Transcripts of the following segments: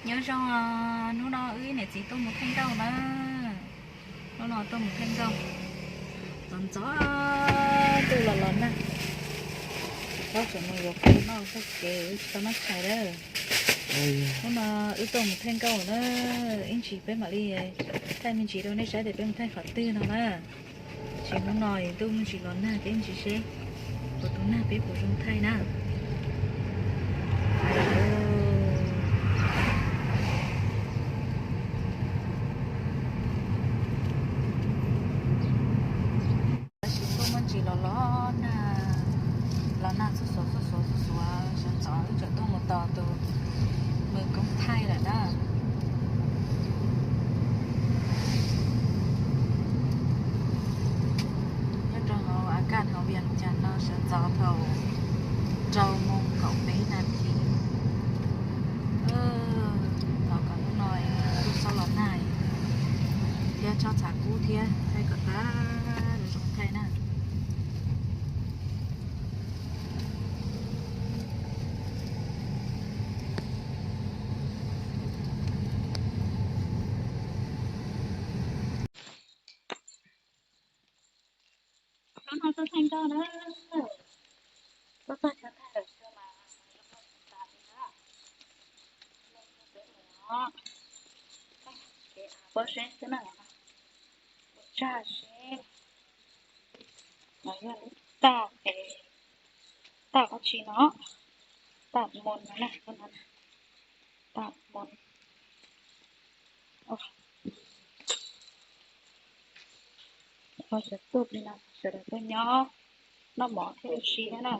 Nyob zoo, hnub no wb niam txiv tuaj mus thaij nkauj na. Hnub no tuaj mus thaij nkauj, ntxov ntxov tuaj los los nag. Tsis paub xyov mus yuav qhov noj txoj kev wb tsis tau noj tshais lawm. Hnub no wb tuaj mus thaij nkauj na, ib ntsis peb mam li thaij me ntsis rau nej saib tias peb mus thaij qhov twg no na. Tsis hnub no ntuj me ntsis los nag peb ntsis seb puas tu nag peb puas zoo thaij na. Tab sis ntuj me ntsis los los nag, los nag txhua xuav txhua xuav txhua xuav, sawv ntxov wb tseem tuaj mus tos tus me koob thaij lawm na. Nyob rau hauv a kaj hauv Vias Cas no sawv ntxov thaum rau moos kaum peb nas this. Los kom hnub no kuj txhob los nag thiab txhob txhav kub thiab, thaij kom tag zoo thaij na. Hnub no tuaj thaij nkauj na, tuaj txog chaw thaij lawm xwb mas zoo tas li na. Pob zeb xwb na, ua tsaj seb no yog lub taj es taj dab tsi no, taj moos no na, taj moos. Ua xyov tuaj li no sawv daws tuaj nyob noj mov thiab ua si thiab na.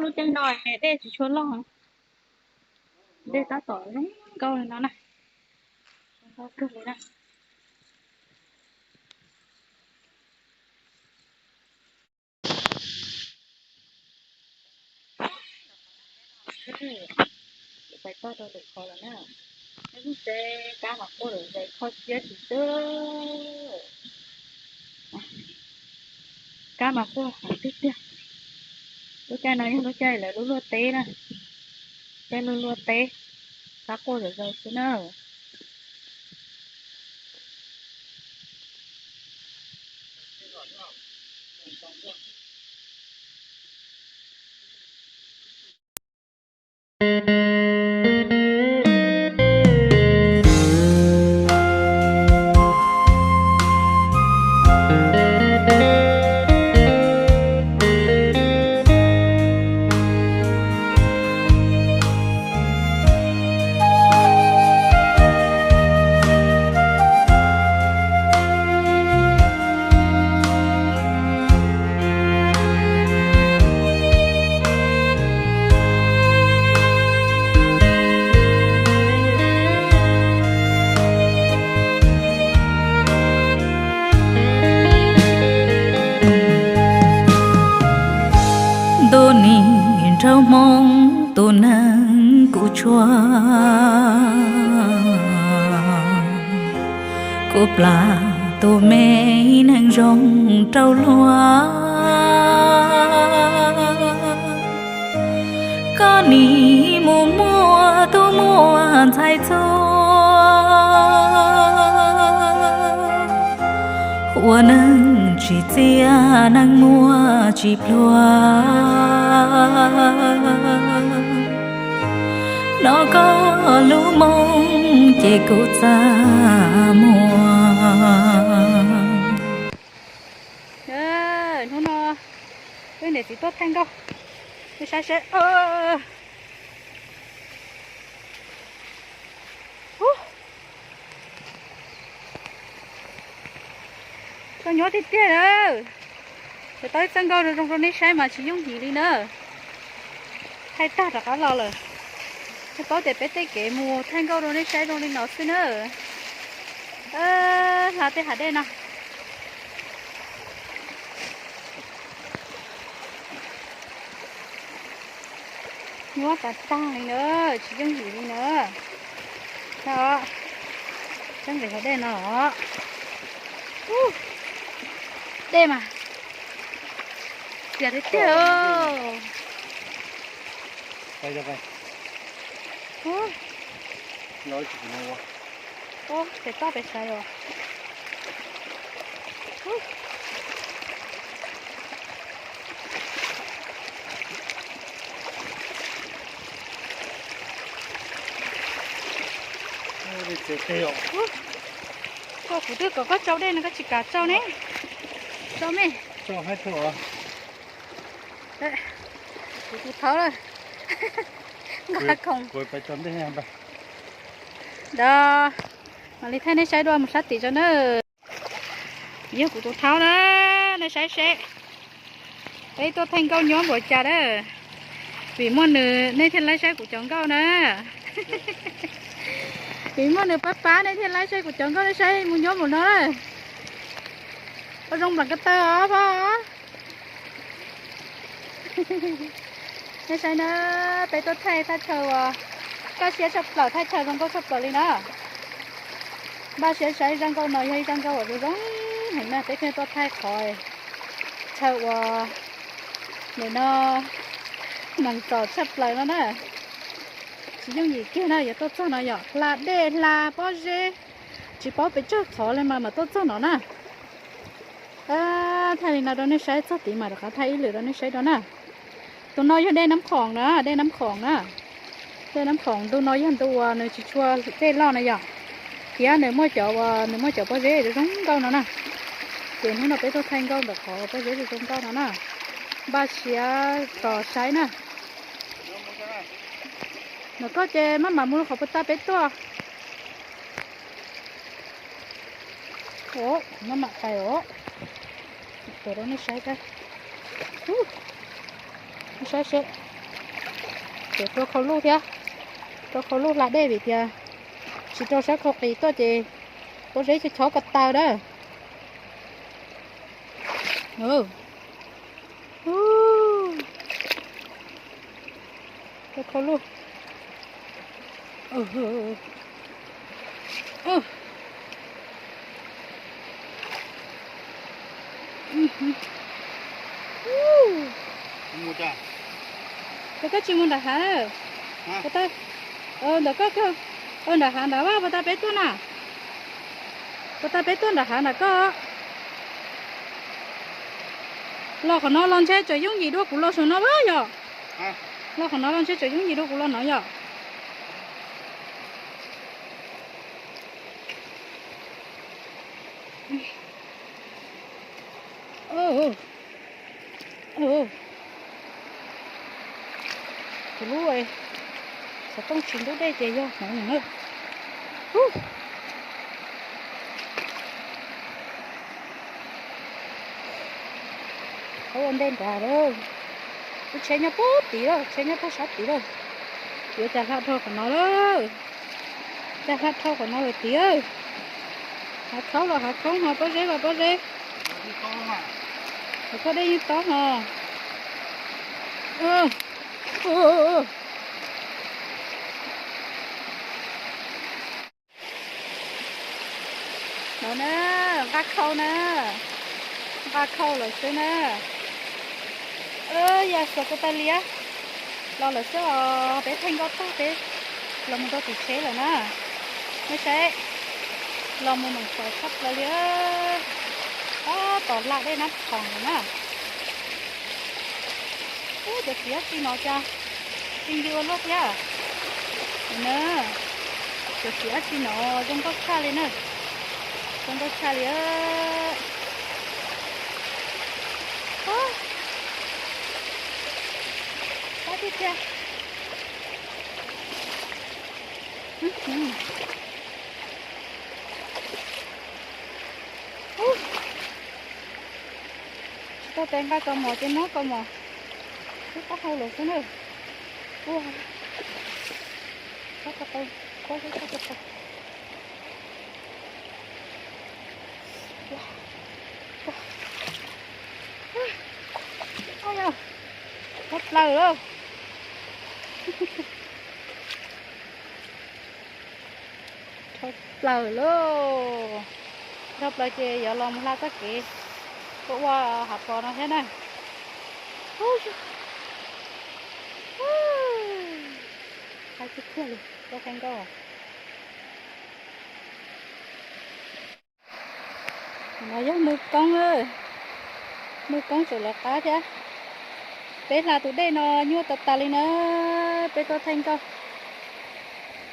Lub caij no dej tsis tshua loj, dej tab tom zoo nkauj li no na, zoo nkauj kawg li na. Pais toj rau lwm qhov lawm na. Lub tsev kab mas quaj lawm, zais kho siab tsis xwb. Kab mas quaj heev tiag tiag. Lub caij no yog lub caij lawv luaj luaj teb na, caij luaj luaj teb, kab quaj zom zaws xwb na. Ntuj nim nraug hmoo tus neeg kuj tshua, kuv plam tus me neeg zoo rau luag. Koj nim mus muaj tub muaj ntxhais txhua, ua neeg tsis txiaj neeg muag tsis pluag. Hnov koj lub moo ces kuv txaj muag. Hnub no wb niam txiv tuaj thaij nkauj, nej saib seb. Koj nyob tiag tiag na. Ces tau ib txoj nkauj zoo zoo rau nej saib mas tsis yooj yim li na. Thaij tag rov qab los lawm. Thiaj paub tias peb tej kev mus thaij nkauj rau nej saib zoo li no xwb na. Hla tej hav dej no. Nyuaj tas tag li na, tsis yooj yim li na. Txeeb ntawm hav dej no os. Dej mas Tiag tiag tiag. Ub, pem toj pem sav os. Koj kuv twb kom koj tsau dej no koj tsis kam tsau ne. Tsau me. Kuv tus thaub lawm. Nqa khoom. Ntawd, mam li thaij nej saib dua mus sab tim tso na. Yog kuv tus thaub na, nej saib seb. Peb tuaj thaij nkauj nyuaj npaum cas na. Vim muaj nws nej thiaj laib saib kuv cov nkauj na. Vim muaj nws pab pab nej thiaj laib saib kuv cov nkauj, nej saib mus nyuaj npaum no na. Ua zoo nplam ko taw os pog. Nej saib na, peb tuaj thaij thaj chaw uas kaj siab tshaj plaws, thaj chaw zoo nkauj tshaj plaws li na. Npaj siab saib zaj nkauj no yog ib zaj nkauj uas zoo zoo heev na, peb thiaj tuaj thaij qhov chaw uas nim no meem txom tshaj plaws no na. Tsis yooj yim kiag na, yuav tuaj txog no yom, hla dej hla pob zeb, tsis paub pes tsawg qhov li mas mam tuaj txog no na. Thaij li no rau nej saib, txog tid mas rov qab thaij ib lwm rau nej saib dua na. Tus no yog dej Nab Khoom na, dej Nab Khoom na. Dej Nab Khoom ntu no yog ntu uas nws tsis tshua dej loj na yom, thiab nws muaj cov uas nws muaj cov pob zeb zoo zoo nkauj no na. Ces hnub no peb tuaj thaij nkauj ntawm qhov pob zeb zoo zoo nkauj no na. Npaj siab tos saib na. Ntawm koj ces maj mam mus qhov puag ta peb tuaj. Maj mam pais os. Tuav rau nej saib, nej saib seb. Ces rau khau luj thiab, rau khau luj hla dej vim tias tsis rau sab khau qis tuaj ces pob zeb chob chob ko taw dab. Rau khau luj. Ces koj tsis mus nram hav? Ntawm koj, nram hav ntawd puas tas peb tuaj na? Puas tas peb tuaj nram hav ntawm koj? Los qhov no los ntshe tseem yooj yim dua kuv los saum no yom. Los qhov no los ntshe tseem yooj yim dua kuv los no yom. Kuv lub xov tooj tsis ntub dej ces yog hmoov na. Qhov ua ntej nrad lawm. Lub tsheb nyob puag tid lawm, tsheb nyob puag sab tid lawm. Yuav cas hla dhau qhov no lawm. Cas hla dhau qhov no lawm tiag. Hav khaub los hav khaub, ho pob zeb los pob zeb. Koj dej yeej tob ho. No na, nqa khau na, nqa khau lawm xwb na. Yam xav ko tas liab, los lawm xwb os, peb thaij nkauj tag peb los mus rau tim tsheb lawm na. Nej saib, los mus meem xav tshaj plaws li. Tab tom hla dej Nab Khoom lawm na. Ub, cov txiv dab tsi no cas tsis ncw ua luaj thiab na. Cov txiv dab tsi no zoo nkauj tshaj li na. Zoo nkauj tshaj li. Tab tiag tiag. Tsis tau pes nqa kaus mom ces mob kaus mom. Twb taub hau lawm xwb na. Ua, txhob ko taw, txhob ko taw. Ua, ua, ua, dhau plaws lawm. Dhau plaws lauj. Dhau plaws ces yuav los mus hla txoj kev ua ua hav pos no thiab na. Ub, thaij tiag tiag li, koj thaij nkauj. No yog Mws Koob, Mws Koob tseem lawv qab thiab. Peb hla tus dej no nyuaj tas tas li na, peb tuaj thaij nkauj.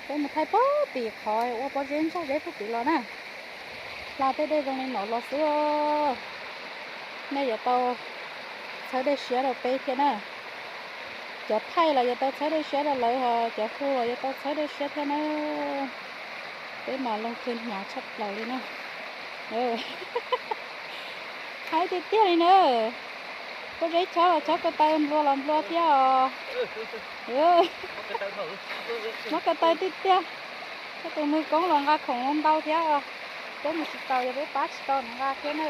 Peb mus thaij puag tim qhov ua pob zeb ntsaj zeb puag tim los na. Hla tej dej zoo li no los xwb os. Nej yuav tau txhawb dej siab rau peb thiab na. Cov thaij los yuav tau txhawb dej siab rau lawv, ho cov hu los yuav tau txhawb dej siab thiab na. Peb mas leej twg hnyav tshaj plaws li na. Haib tiag tiag li na. Pob zeb chob los chob ko taw, nplua los nplua thiab os. Mob ko taw tiag tiag. Koj tus Mws Koob los nqa khoom ntau thiab os. Peb mus tsis taus, yog peb pab tsis tau nqa thiab na.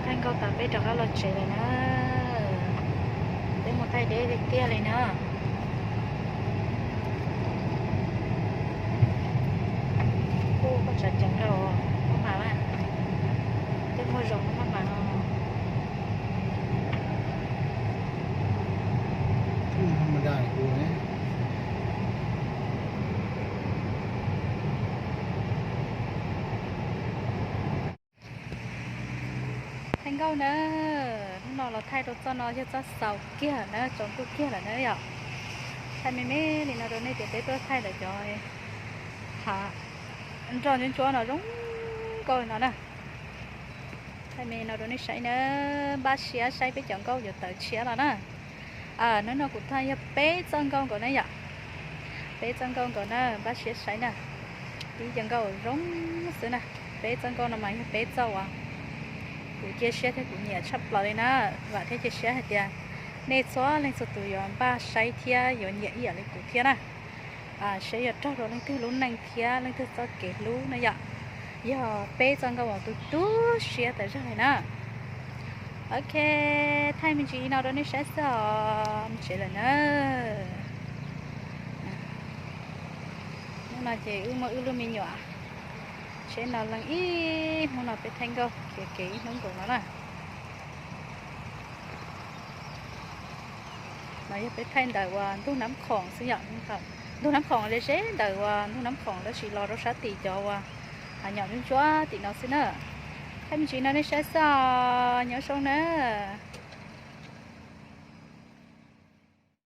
Thaij nkauj tas peb rov qab los tsev lawm na. Peb mus thaij deb tiag tiag li na. Ub, koj tsav cov nkauj maj mam, tej muaj zoo maj mam no. Thaij nkauj na, hnub no los thaij rau txoj no yog txoj xaus kiag na, tsaus ntuj kiag lawm na yom. Thaij me me li no rau nej tias peb tuaj thaij ntawm cov hav nroj ntsuab ntsuab no zoo nkauj no na. Thaij me no rau nej saib na, npaj siab saib peb cov nkauj yuav tawv tshiab los na. Hnub no kuv thaij yog peb txoj nkauj nkaus na yom. Peb txoj nkauj nkaus na, npaj siab saib na. Ib co nkauj zoo xwb na. Peb txoj nkauj no mas yog peb txoj uas kuv cia siab thiab kuv nyiam tshaj plaws li na. Vam thiab cia siab hais tias nej txhua leej txhua tus yuav npaj saib thiab yuav nyiam ib yam li kuv thiab na. Seb yuav raug rau leej twg lub neej thiab leej twg txoj kev hlub na yom. Yog peb txoj nkauj uas tu tu siab tas zog li na. Ok, thaij me ntsis no rau nej saib xwb os, mus tsev lawm na. Hnub no ces wb muaj wb lub me nyuam tsheb no leej ib hnub no peb thaij nkauj khiav kev ib hnub nkaus no na. No yog peb thaij ntawm uas ntug Nab Khoom xwb yom. Ntug Nab Khoom ze ze ntawm uas ntug Nab Khoom tab sis los rau sab tim cov uas nyom ntsuab ntsuab tim no xwb na. Thaij me ntsis no nej saib xwb os, nyob zoo na.